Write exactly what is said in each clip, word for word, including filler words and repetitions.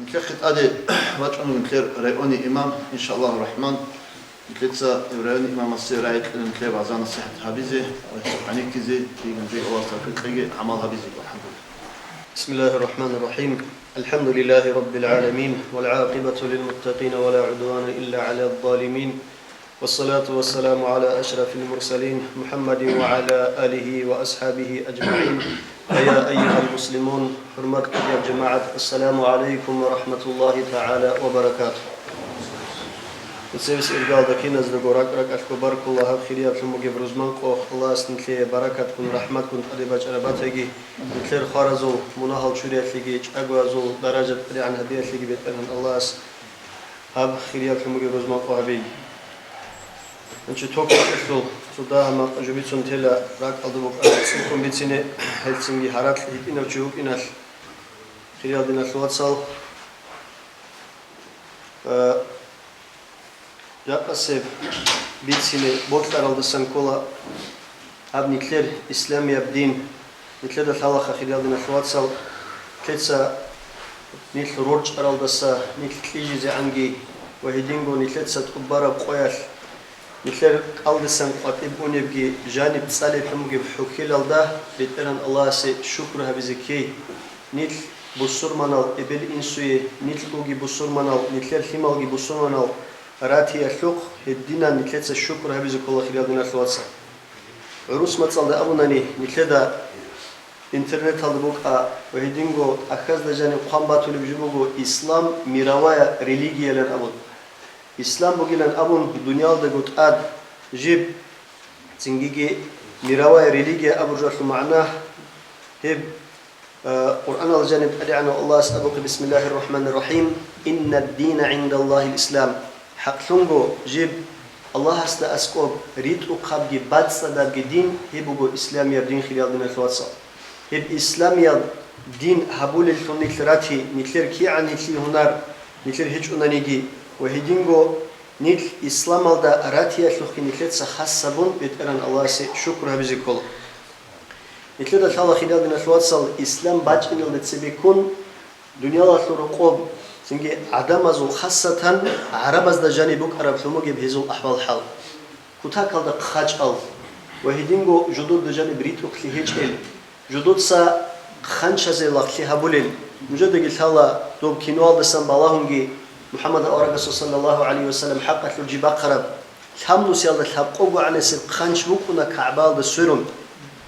Нилъехъе тӀаде вачӀун вугин нилъер райони имам, иншааллагьу рахӀман. Нилъеца гьев райони имамасе рагӀи кьела нилъер вагӀза-насихӀат гьабизе ва гьесухъ гӀенеккизе, диган жо Аллагьас тавфикъ кьеги гӀамал гьабизе, алхӀамдулиллагь. بسم الله الرحمن الرحيم. الحمد لله رب العالمين، والعاقبة للمتقين، ولا عدوان إلا على الظالمين، والصلاة والسلام على أشرف المرسلين محمد وعلى آله وأصحابه أجمعين. فيا أيها المسلمون، حرمة يا جماعة، السلام عليكم ورحمة الله تعالى وبركاته. Цевес иргалда киназдаго ракӀ-ракӀалъго баркула гьаб хирияб лъун бугеб рузман къо, Аллагьас нилъее баракатгун, рахӀматгун тӀаде бачӀараб батаги, нилъер хваразул мунагьал чуриялъеги, чӀагоязул даража тӀадегӀан гьабиялъеги БетӀергьан Аллагьас гьаб хирияб лъун бугеб рузман къо гьабеги. Гьанчи ток ракӀалъул цо дагьа макъ жо бицун тела, ракӀалда букӀана цӀухъун бицине, гьелцинги гьаракь гьитӀинав чи вукӀиналъ, хириял диналъул вацал. Э, Жакъасеб бицине бокьаралдасан ккола гьаб нилъер исламияб дин. Нилъеда лъалаха, хириял диналъул вацал, нилъеца нилъ рорчӀаралдаса нилъ кьижизегӀанги ва гьединго нилъеца тӀубараб къоялъ нилъер кӀалдисан къватӀиб унебги жаниб цӀалеб лъун бугеб хӀухьелалда БетӀергьан Аллагьасе шукру гьабизе ккей. Нилъ бусурманал эбел-инсуе, нилъ буги бусурманал, нилъер лъималги бусурманал ратиялъухъ гьединан нилъеца шукру гьабизе ккола, хириял диналъул вацал. ГӀурус мацӀалда абунани, нилъеда интернеталда букӀа ва гьединго тӀахьазда жаниб хъван батулеб жо буго: «Ислам — мировая религиялан», — абун. Ислам бугилан абун дуниялдаго тӀад жиб, цингиги мировая религия абуржалъул магӀна гьеб. Э, Къуръаналда жаниб ТӀадегӀанав Аллагьас абухъе: بسم الله الرحمن الرحيم، إن الدين عند الله الإسلام. ХӀакълъунго, жиб Аллагьасда аскӀоб ритӀухъабги бацӀцӀадабги дин гьеб буго исламияб дин, хириял диналъул вацал. Гьеб исламияб дин гьабулеллъун нилъ рати, нилъер кигӀан нилъее гьунар, нилъер гьечӀонаниги, ва гьединго нилъ исламалда ратиялъухъги нилъеца хас гьабун, БетӀергьан Аллагьасе шукру гьабизе ккола. Нилъеда лъала, хириял диналъул вацал, ислам бачӀиналде цебеккун, дуниялалъул рокъоб, цинги гӀадамазул, хасатан гӀарабазда жаниб букӀараб лъун бугеб гьезул ахӀвал-хӀал. Кутакалда хъачӀал ва гьединго жодорда жаниб ритӀухълъи гьечӀел, жодоца хъанчазе лагълъи гьабулел. Нужедаги лъала доб киноялдасан балагьунги, МухӀаммад аварагасул, саллаллагьу гӀалайгьи вассалам, хӀакъалъулъ жиб бахъараб лъабнусиялда лъабкъого гӀанасеб хъанч букӀуна КагӀбаялда сверун.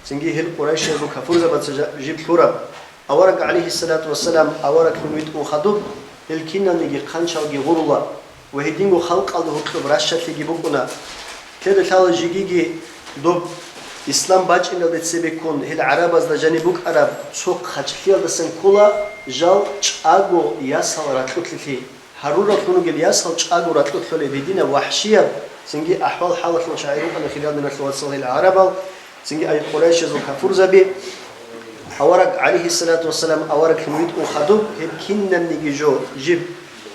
Цинги гьел къурайшиязул кафурзабаца жа-, жиб лъураб. Авараг, гӀалайгьиссалату вассалам, авараглъун витӀун хадуб, гьел киналниги хъанчалги гъурула ва гьединго халкъалда гьоркьоб ращалъиги букӀуна. Нилъеда лъала жегиги доб ислам бачӀиналде цебеккун гьел гӀарабазда жаниб букӀараб цо хъачӀлъиялдасан ккола жал чӀаго ясал ракьулъилъи. Гьарураллъун ругел ясал чӀаго ракьулъулеб гьединаб вахӀшияб, цинги ахӀвал-хӀалалъул чагӀи рукӀана, хириял диналъул вацал, гьел гӀарабал, цинги ай къурайшазул кафурзаби. Авараг, гӀалайгьиссалату вассалам, авараглъун витӀун хадуб, гьеб кинабниги жо жиб,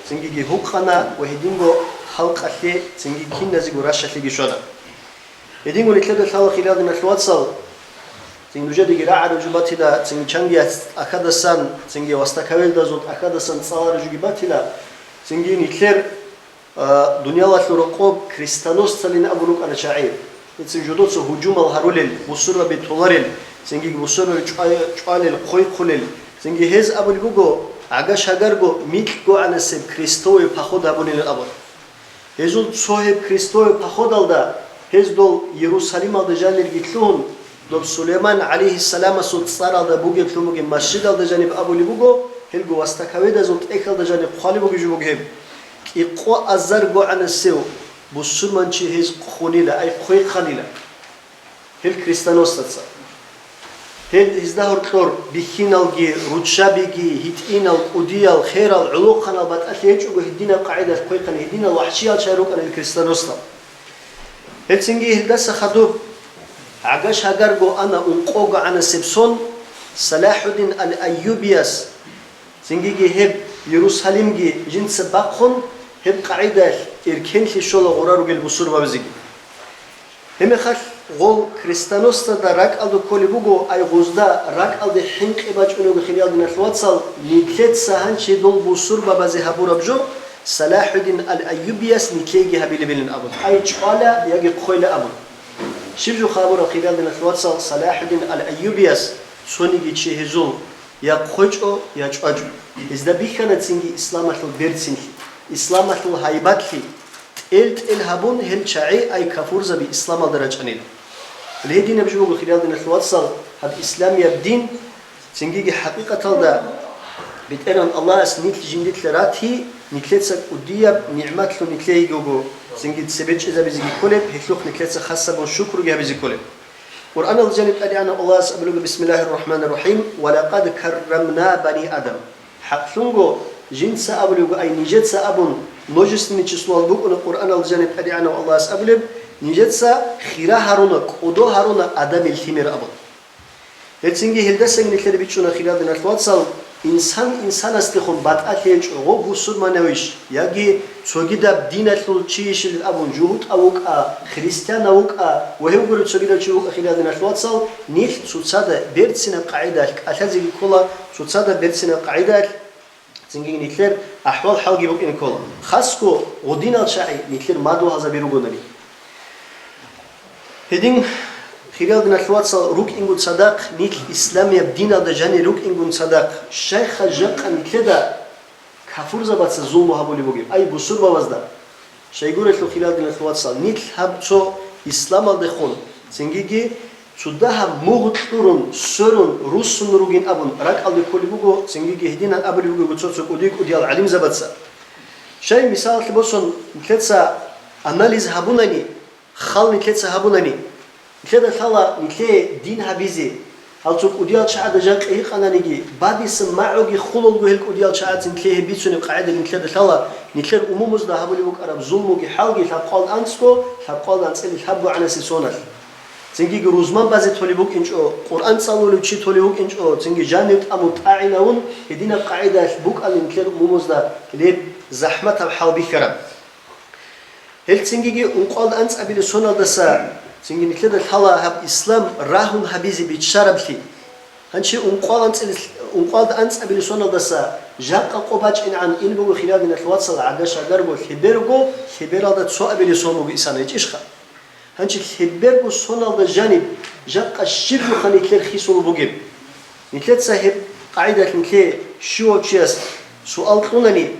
цинги гьукъана ва гьединго халкъалъе, цинги киназего ращалъиги щвана. Гьединго нилъеда лъала, хириял диналъул вацал, цин нужедаги рагӀараб жо батила, цин чанги тӀахьадасан, цинги востоковедазул тӀахьадасан цӀалараб жоги батила, цинги нилъер, а, дуниялалъул рокъоб крестоносцалин абун рукӀана чагӀи. Гьецин жодоца гьужумал гьарулел, бусурбаби толарел, цинги бусурбаби чӀва-, чӀвалел, хъвейхъулел, цинги гьез абулеб буго, гӀагаш-гьагарго микьгогӀанасеб крестовый поход гьабунилан абун. Гьезул цо гьеб крестовый походалда гьез дол Иерусалималда жанирги лъугьун, доб Сулейман, гӀалайгьиссаламасул цӀаралда бугеб лъун бугеб масжидалда жаниб абулеб буго, гьелго востоковедазул тӀехьалда жаниб хъвалеб бугеб жо буго гьеб. КӀикъоазаргогӀанасев бусурманчи гьез хъунила, ай хъвейхъанила. Гьел крестоносцаца. Гьел гьезда гьоркьор бихьиналги, руччабиги, гьитӀинал, кӀудиял, херал, гӀолохъанал батӀалъи гьечӀого, гьединаб къагӀидалъ хъвейхъана, гьединал вахӀшиял чагӀи рукӀана гьел крестоносцал. Гьелцинги гьелдаса хадуб гӀагаш-гьагарго ана ункъогогӀанасеб сон, СалахӀуддин ал-Айюбияс, цинги гьеб Иерусалимги жинца бахъун, гьеб къагӀидалъ эркенлъи щола гъура ругел бусурбабазеги. Гьеб мехалъ Гъол крестоносцазда ракӀалда кколеб буго, ай гъозда ракӀалде хӀинкъи бачӀунего, хириял диналъул вацал, нилъеца гьанчи дол бусурбабазе гьабураб жо, Салахьудин ал-Айюбияс нилъееги гьабилебилин абун, ай чӀвала яги хъвела абун. Щиб жо гьабураб, хириял диналъул вацал, Салахьудин ал-Айюбияс цониги чи гьезул я хъвечӀо, я чӀвачӀо. Гьезда бихьана цинги исламалъул берцинлъи, исламалъул гьайбатлъи, тӀел-тӀел гьабун, гьел чагӀи ай кафурзаби исламалда рачӀанила. Гьединаб жо буго, хириял диналъул вацал, гьаб исламияб дин, цинги хӀакъикъаталда БетӀергьан Аллагьас нилъ жиндилъ рати, нилъеца кӀудияб нигӀматлъун нилъее йигого, цинги цебе чӀезабизеги кколеб, гьелъухъ нилъеца хасабун шукруги гьабизе кколеб. Къуръаналда жаниб тӀадегӀанав Аллагьас абулеб: «Бисмиллагьир рахӀманир рахӀим, ва лакъад каррамна бани Адам». ХӀакълъунго, жинца абулебго, ай нижеца абун, множественное числоялда букӀуна Къуръаналда жаниб тӀадегӀанав Аллагьас абулеб, нижеца хира гьаруна, кӀодо гьаруна Адамил лъимер абун. Гьецинги гьелдасаги нилъеда бичӀчӀуна, хириял диналъул вацал, инсан инсанасдехун батӀалъи гьечӀо, гъо бусурманавищ, яги цогидаб диналъул чийищилан абун, жугьутӀав вукӀа, христианав вукӀа ва гьев гуреб цогидав чи вукӀа, хириял диналъул вацал, нилъ цоцазда берцинаб къагӀидаялъ кӀалъазеги ккола, цоцазда берцинаб къагӀидаялъ цинги нилъер ахӀвал-хӀалги букӀине ккола. Хасго гъодинал чагӀи нилъер мадугьалзаби ругонари. Гьедин, хириял диналъул вацал, рукӀингун цадахъ, нилъ исламияб диналда жанир рукӀингун цадахъ, щайха жакъа нилъеда кафурзабаца зулму гьабулеб бугеб, ай бусурбабазда? Щайгурелъул, хириял диналъул вацал, нилъ гьаб цо исламалдехун, цингиги цо дагьаб мугъ кьурун, сверун, руссун ругин абун, ракӀалде кколеб буго, цингиги гьединан абулеб буго цо-цо кӀудиял-кӀудиял гӀалимзабаца. Щай, мисалалъе босун, нилъеца анализ гьабунани, хал нилъеца гьабунани, нилъеда лъала нилъее дин гьабизе, гьал цо кӀудиял чагӀазда жакъа гьикъананиги, бадиса магӀуги хулалго гьел кӀудиял чагӀаца нилъее гьеб бицунеб къагӀида нилъеда лъала, нилъер умумузда гьабулеб букӀараб зулмуги хӀалги лъабкъоялда анцӀго, лъабкъоялда анцӀила лъабгогӀанасе соналъ. Цинги рузман базе толеб букӀинчӀо, Къуръан цӀалулев чи толев вукӀинчӀо, цинги жанив тӀамун тӀагӀинавун, гьединаб къагӀидаялъ букӀана нилъер умумузда гьеб захӀматаб хӀал бихьараб. Гьел цинги ункъоялда анцӀабилеб соналдаса, цинги нилъеда лъала гьаб ислам рагьун гьабизе биччараблъи. Гьанчи ункъоялда анцӀабилеб, ункъоялда анцӀабилеб соналдаса жакъа къо бачӀинегӀан ин буго, хириял диналъул вацал, гӀага-шагарго лъеберго, лъебералда цоабилеб сон буго исана, гьечӀищха? Гьанчи лъеберго соналда жаниб жакъа щиб жуха нилъер хисулеб бугеб? Нилъеца гьеб къагӀидаялъ нилъее щивав чияс суал кьунани,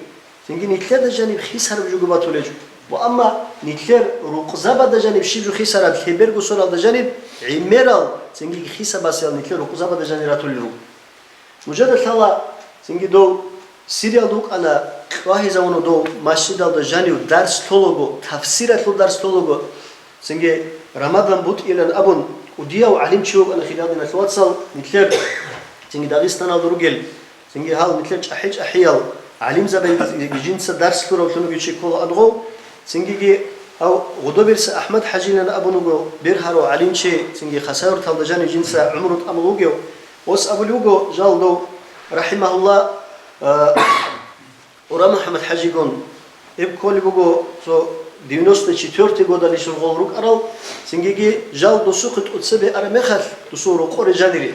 цинги нилъеда жаниб хисараб жого батулечӀо. Ва амма нилъер рукъзабада жаниб щиб жо хисараб, лъеберго соналда жаниб гӀемерал, цинги хисабасел нилъер рукъзабада жанир ратулел руго. Нужеда лъала, цинги дов Сириялда вукӀана, кьвагьизавуна дов масжидалда жанив дарс лъолаго, тафсиралъул дарс лъолаго, цинги Рамадан БутӀилан абун, кӀудияв гӀалимчи вукӀана, хириял диналъул вацал, нилъер, цинги Дагъистаналда ругел, цинги гьал нилъер чӀахӀи-чӀахӀиял гӀалимзабаги жинца дарс лъуравлъун вугев чи ккола адгъов, цингиги гьав Гъудоберса АхӀмад-хӀажилан абун вуго, бергьарав гӀалимчи, цинги Хасавюрталда жанив жинца гӀумру тӀамул вугев, ос абулев вуго жал дов, рахӀимагьуллагь, а, ГӀура МухӀаммад-хӀажигун, гьеб кколеб буго цо девяносто четвёртый годалищ гъол рукӀарал, цингиги жал досухъе тӀоцебе араб мехалъ, досул рокъоб жанире.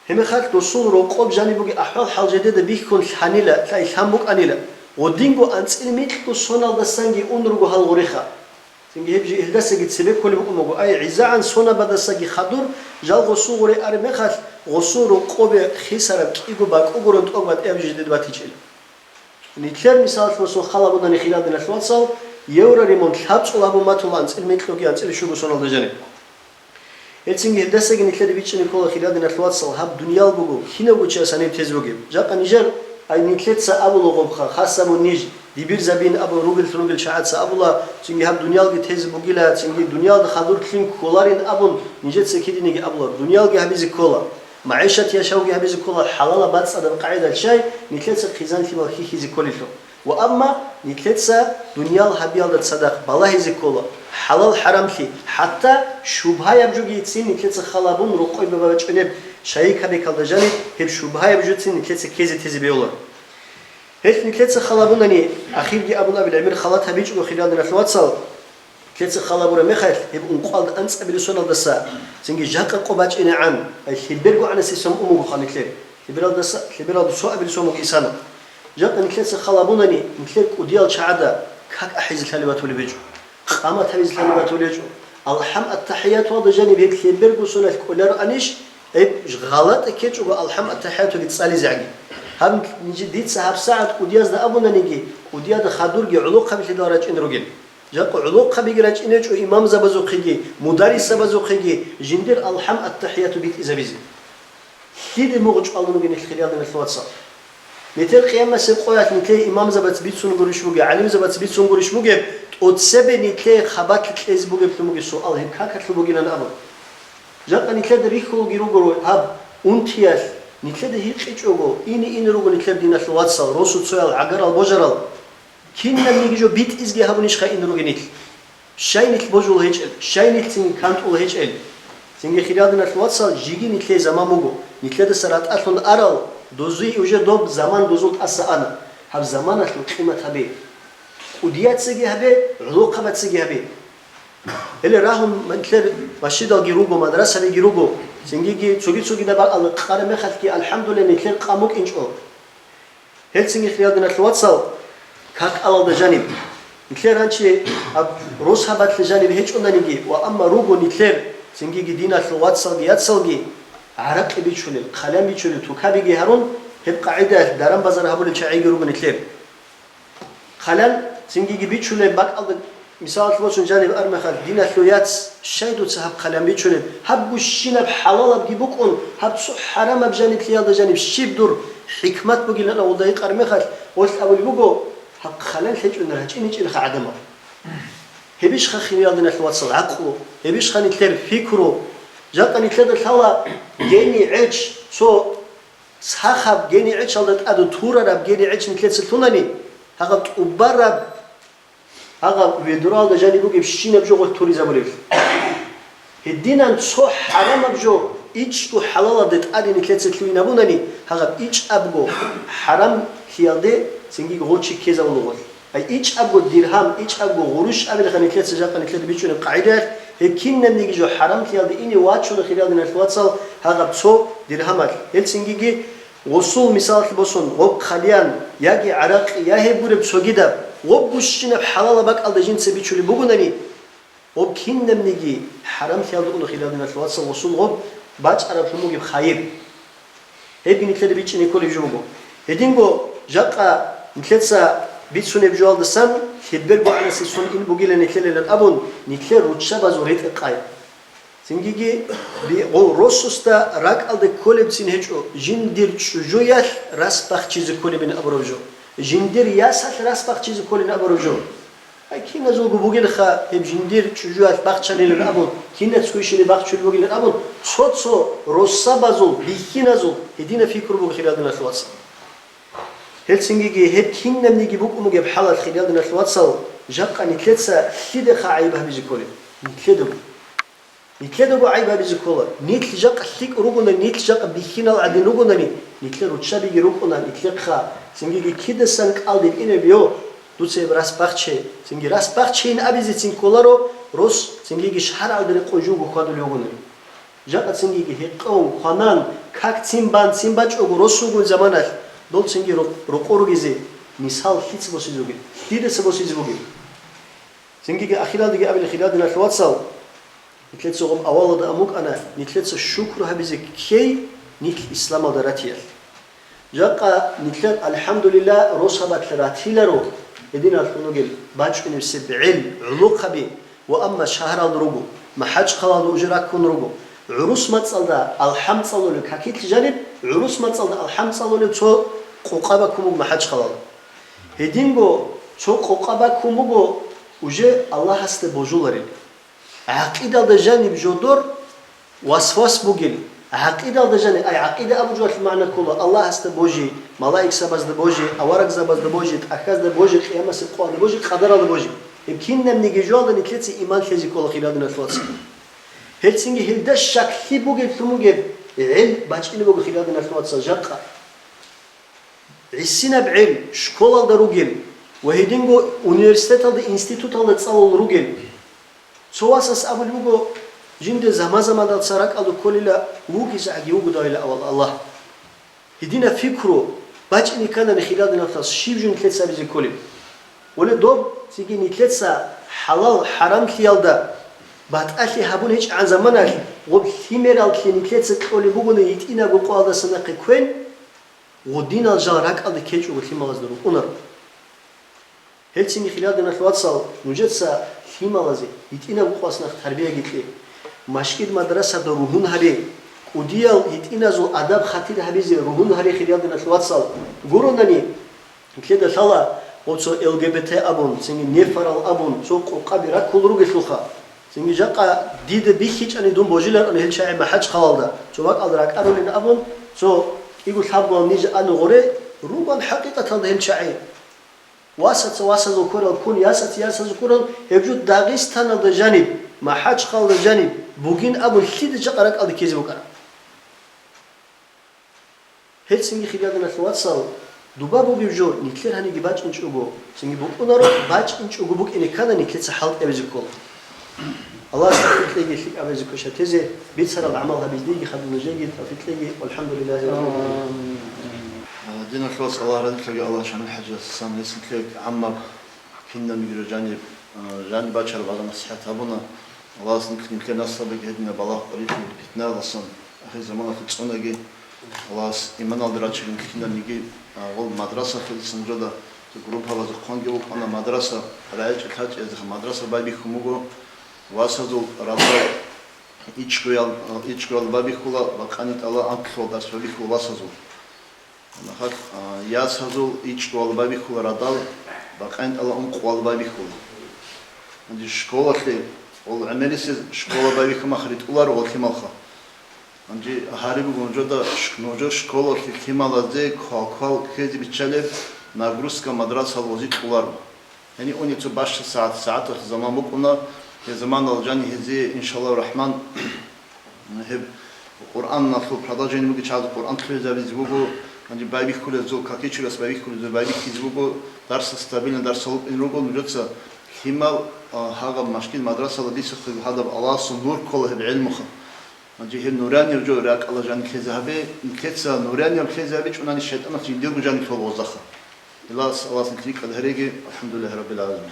Гьеб мехалъ досул рокъоб жаниб бугеб ахӀвал-хӀал жидеда бихьун лъанила, лъай лъан букӀанила, гъодинго анцӀила микьго соналдасанги ун руго гьал гъуреха. Цинги гьеб жи гьелдасаги цебе кколеб букӀун буго, ай, гӀизегӀан сонабадасаги хадур, жал гъосул гъуре араб мехалъ, гъосул рокъобе хисараб кӀиго бакӀ гурун тӀокӀ батӀияб жидеда батичӀила. Нилъер мисалалъе босун хал гьабунани, хириял диналъул вацал, евро ремонт лъабцӀул гьабун батула анцӀила микьгоги анцӀила щуго соналда жаниб. Гьелцинги гьелдасаги нилъеда бичӀчӀине ккола, хириял диналъул вацал, гьаб дуниял буго, кинавго чияс гьаниб тезе бугеб. Жакъа нижер, ай, нилъеца абула гъобха, хас абун ниж, дибирзабин абун ругел-ругел чагӀаца абула, цинги гьаб дуниялги тезе бугила, цинги дуниялда хадур лъим кколарин абун нижеца кидениги абула, дуниялги гьабизе ккола. МагӀишат яшавги гьабизе ккола хӀалалаб бацӀцӀадаб къагӀидалъ, щай нилъеца хъизан-лъимал хьихьизе кколелъул. Ва амма нилъеца дуниял гьабиялда цадахъ балагьизе ккола хӀалал-хӀарамлъи, хӀатта шубгьаяб жогицин нилъеца хал гьабун рокъой бабачӀунеб шайикаб бекалда жаниб, гьеб шубгьаяб жуцин нилъеца ккезе тезе бегьуларо. Гьелъ нилъеца хал гьабунани, ахирги абун абил гӀемер халат гьабичӀого, хириял диналъул вацал, Нилъеца хал гьабураб мехалъ, гьеб ункъоялда анцӀабилеб соналдаса цинги жакъа къо бачӀинегӀан, ай лъеберго гӀанасеб сон ун бугоха нилъер. Лъебералдаса, лъебералда цоабилеб сон буго исана. Жакъа нилъеца хал гьабунани, нилъер кӀудиял чагӀазда как ахӀизе лъалеб батулеб гьечӀо, къамат гьабизе лъалеб батулеб гьечӀо. АлхӀам ат-тахӀиятуялда жаниб гьеб лъеберго соналъ кӀолароанищ, гьеб гъалатӀ ккечӀого АлхӀам ат-тахӀиятуги цӀализегӀан. Гьаб ниж-, дица гьабсагӀат кӀудиязда абунаниги, кӀудиязда хадурги гӀолохъаби лъидал рачӀине ругел. Жакъа гӀолохъабиги рачӀинечӀо имамзабазухъеги, мударрисабазухъеги жиндир АлхӀам ат-тахӀияту битӀизабизе. Лъиде мугъ чӀвалун ругел нилъ, хириял диналъул вацал. Нилъер къиямасеб къоялъ нилъее имамзабац бицун гурищ бугеб, гӀалимзабац бицун гурищ бугеб, тӀоцебе нилъее хабалъ кьезе бугеблъун бугеб суал гьеб какалъул бугилан абун. Жакъа нилъеда рихьулги руго гьаб унтиялъ, нилъеда гьикъичӀого, ине-ине руго нилъер диналъул вацал, росуцоял, гӀагарал, божарал. Кинабниги жо битӀизеги гьабунищха ин ругел нилъ? Щай нилъ божул гьечӀел, щай нилъ цин кантӀул гьечӀел? Цинги, хириял диналъул вацал, жеги нилъее заман буго, нилъедаса ратӀалъун арал, дозие уже доб заман дозул тӀаса ана. Гьаб заманалъул къимат гьабе. КӀудияцаги гьабе, гӀолохъабацаги гьабе. Гьеле рагьун нилъер машгидалги руго, мадрасабиги руго, цингиги цоги-цогидаб бакӀалда къараб мехалъги, алхӀамдулиллагь, нилъер къан букӀинчӀо. Гьелцинги, хириял диналъул вацал, как алалда жаниб, нилъер гьанчи гьаб рос гьабалъе жаниб гьечӀонаниги ва амма руго нилъер, цингиги диналъул вацалги яцалги гӀаракъи бичулел, хъалиян бичулел, тукабиги гьарун, гьеб къагӀидаялъ даран-базар гьабулел чагӀиги руго нилъер. Хъалиян цингиги бичулеб бакӀалда, мисалалъ босун, жаниб армехалъ, диналъул яц, щай дуца гьаб хъалиян бичулеб? Гьаб гущинаб хӀалалабги букӀун, гьаб цо хӀарамаб жаниблъиялда жаниб щиб дур хӀикмат бугилан авулда гьикъар мехалъ, гъолъ абулеб буго, гьаб хъалиян лъечӀун рачӀиничӀелха гӀадамал. Гьебищха, хириял диналъул вацал, гӀакълу? Гьебищха нилъер пикру? Жакъа нилъеда лъала гени гӀеч, цо сахаб гени гӀечалда тӀаде турараб гени гӀеч нилъеца лъунани, гьагъаб тӀубараб, гьагъаб ведроялда жаниб бугебщинаб жо гъолъ туризабулеб. Гьединан цо хӀарамаб жо ичӀго хӀалалалде тӀаде нилъеца лъугьинабунани, гьагъаб ичӀабго хӀарамлъиялде цинги гъочи ккезавулеб гъолъ. Ай ичӀабго диргьам, ичӀабго гъурущ абилха нилъеца жакъа нилъеда бичӀчӀунеб къагӀидаялъ, гьеб кинабниги жо хӀарамлъиялде ине вачуна, хириял диналъул вацал, гьагъаб цо диргьамалъ. Гьелцинги гъосул мисалалъ босун, гъоб хъалиян яги гӀаракъи, я гьеб гуреб цогидаб, гъоб гущинаб хӀалалаб бакӀалда жинца бичулеб бугонани, гъоб кинабниги хӀарамлъиялде уна, хириял диналъул вацал, гъосул гъоб бачӀараблъун бугеб хайир. Гьебги нилъеда бичӀчӀине кколеб жо буго. Гьединго жакъа нилъеца бицунеб жоялдасан лъеберго гӀанасеб сон ин бугилан нилъелилан абун, нилъер руччабазул ретӀел къай. Цингиги би-, гъо-, росасда ракӀалде кколебцин гьечӀо, жиндир чӀужуялъ рас бахчизе кколебин абураб жо, жиндир ясалъ рас бахчизе кколин абураб жо. Гьай, киназулго бугелха гьеб жиндир чӀужуялъ бахчанилан абун, кинацго ишине бахчулеб бугилан абун, цо-цо росабазул, бихьиназул гьединаб пикру буго, хириял диналъул вацал. Гьелцинги гьеб кинабниги букӀун бугеб хӀалалъ, хириял диналъул вацал, жакъа нилъеца лъидеха гӀайиб гьабизе кколеб? Нилъедаго. Нилъедаго гӀайиб гьабизе ккола. Нилъ жакъа лъикӀ ругони, нилъ жакъа бихьинал гӀадин ругонани, нилъер руччабиги рукӀуна, нилъехъа цингиги кидасан кӀалдиб инеб йо, дуца гьеб рас бахче, цинги рас бахчейин абизецин кколаро, рос цингиги шаргӀалда рекъон живго хьвадулев вугони. Жакъа цингиги гьекъон, хванан, как цин бан, цин бачӀого рос вугун заманалъ, дол цинги рукъ-, рукъо ругезе мисал лъица босизе бугеб, лъидаса босизе бугеб? Цингиги ахиралдаги абила, хириял диналъул вацал, нилъеца гъоб авалалда амукӀана, нилъеца шукру гьабизе ккей нилъ исламалда ратиялъ. Жакъа нилъер, алхӀамдулилла, росабалъ ратиларо, гьединалъун ругел бачӀунеб себ гӀел, гӀолохъаби, ва амма шагьаралда руго, МахӀачхъалалда уже раккун руго, гӀурус мацӀалда, алхӀам цӀалулеб, какилъ жаниб, гӀурус мацӀалда алхӀам цӀалулеб цо къокъа баккун буго МахӀачхъалалда. Гьединго цо къокъа баккун буго, уже Аллагьасда божуларел. ГӀакъидалда жаниб жодор васвас бугел. ГӀакъидалда жаниб, ай, гӀакъида абу жоялъул магӀна ккола: Аллагьасда божи, малаикзабазда божи, аварагзабазда божи, тӀахьазда божи, къиямасеб къоялда божи, къадаралда божи. Гьеб кинабниги жоялда нилъеца иман лъезе ккола, хириял диналъул вацал. Гьелцинги гьелда щаклъи бугеблъун бугеб гӀел бачӀине буго, хириял диналъул вацал, жакъа. ГӀисинаб гӀел школалда ругел ва гьединго университеталда, институталда цӀалулел ругел. Цо васас абулеб буго, жинде заман-заманалца ракӀалда кколила вугизаги вугодайила авал Аллагь. Гьединаб пикру бачӀине кканани, хириял диналъул вацал, щиб жо нилъеца гьабизе кколеб? Гьеле доб цинги нилъеца хӀалал-хӀарамлъиялда батӀалъи гьабун гьечӀегӀан заманалъ, гъоб лъимераллъи нилъеца кьолеб бугони, гьитӀинабго къоялдаса нахъе квен, гъодинал жал ракӀалде ккечӀого лъималазда рукӀунаро. Гьелцинги, хириял диналъул вацал, нужеца лъималазе, гьитӀинабго къоялъ нахъ тарбияги кье. Машгид-мадрасада ругьун гьаре, кӀудиял гьитӀиназул адаб-хатир гьабизе ругьун гьаре, хириял диналъул вацал. Гуронани, нилъеда лъала гъоб цо Л Г Б Т абун, цинги нефарал абун, цо къокъаби раккул ругелъулха. Цинги жакъа дида бихьичӀани дун божилароан гьел чагӀи МахӀачхъалалда, цо бакӀалда ракӀарулин абун, цо кӀиго-лъабго ниж ана гъоре, ругоан хӀакъикъаталда гьел чагӀи. Васаца васазул кверал ккун, ясаца ясазул кверал, гьеб жо Дагъистаналда жаниб, МахӀачхъалалда жаниб бугин абун лъида жакъа ракӀалде ккезе букӀараб? Гьелцинги, хириял диналъул вацал, дуба бугеб жо нилъер гьаниги бачӀинчӀого, цинги букӀунаро, бачӀинчӀого букӀине кканани, нилъеца хӀалтӀи гьабизе ккола. Аллагьас тавфикъ кьеги лъикӀаб гьезухъе шатезе, бицарал гӀамал гьабизе диеги хадуб нужееги тавфикъ кьеги. Валхамдулиллагьи раббил гӀаламин. Диналъул вацал, Аллагь разилъаги, Аллагь шамил хӀажиясасан гьесинлъи гӀаммаб кинабниги жаниб, жаниб бачараб бала-насихӀат гьабуна. Аллагьас нилъ-, нилъер наслабаги гьединаб балагь-къварилъи, питналъасан ахир заманалъе цӀунаги. Аллагьас иманалда рачӀинги кинабниги, а, гъол мадрасалъе цинжода группабазухъанги вукӀана мадраса, рагӀичӀел лъачӀезеха мадраса байбихьун буго, васазул радал ичӀгоял, ичӀгоял байбихьула, бакъанитӀала анкьлъуал дарс байбихьула васазул. Нахъа, а, ясазул ичӀгоял байбихьула радал, бакъанитӀала ункъоял байбихьула. Гьанже школалъе, гъол гӀемерисез школа байбихьамах ритӀуларо гъолъималха. Гьанже гьариб буго нужеда ш-, нужер школалъе лъималазде квал-квал ккезе биччалеб нагрузка мадрасал гъози кьоларо. Гьениб уни цо баща сагӀат, сагӀаталъ заман букӀуна, гьеб заманалъ жани гьезие, иншаллагьу рахман, гьеб Къуръаналъул продолжение бугеб чагӀазда Къуръан лъугӀизабизе буго, гьанже байбихьулезул, какичурас байбихьулезул байбихьизе буго, дарсал стабильно дарсал букӀине руго, нужеца лъимал, а, гьагъаб машгид мадрасалда дисахъего гьадаб Аллагьасул нур ккола гьеб гӀелмуха. Гьанже гьеб нуранияб жо ракӀалда жаниб лъезе гьабе, нилъеца нуранияб лъезе гьабичӀунани шайтӀанаца жиндирго жаниб лъугьа гъоздаха. Илас Аллагьас нилъ рикӀкӀад гьареги, алхӀамдулиллагьи раббил гӀаламин.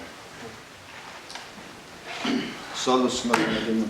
Саллу салам гӀала набийина.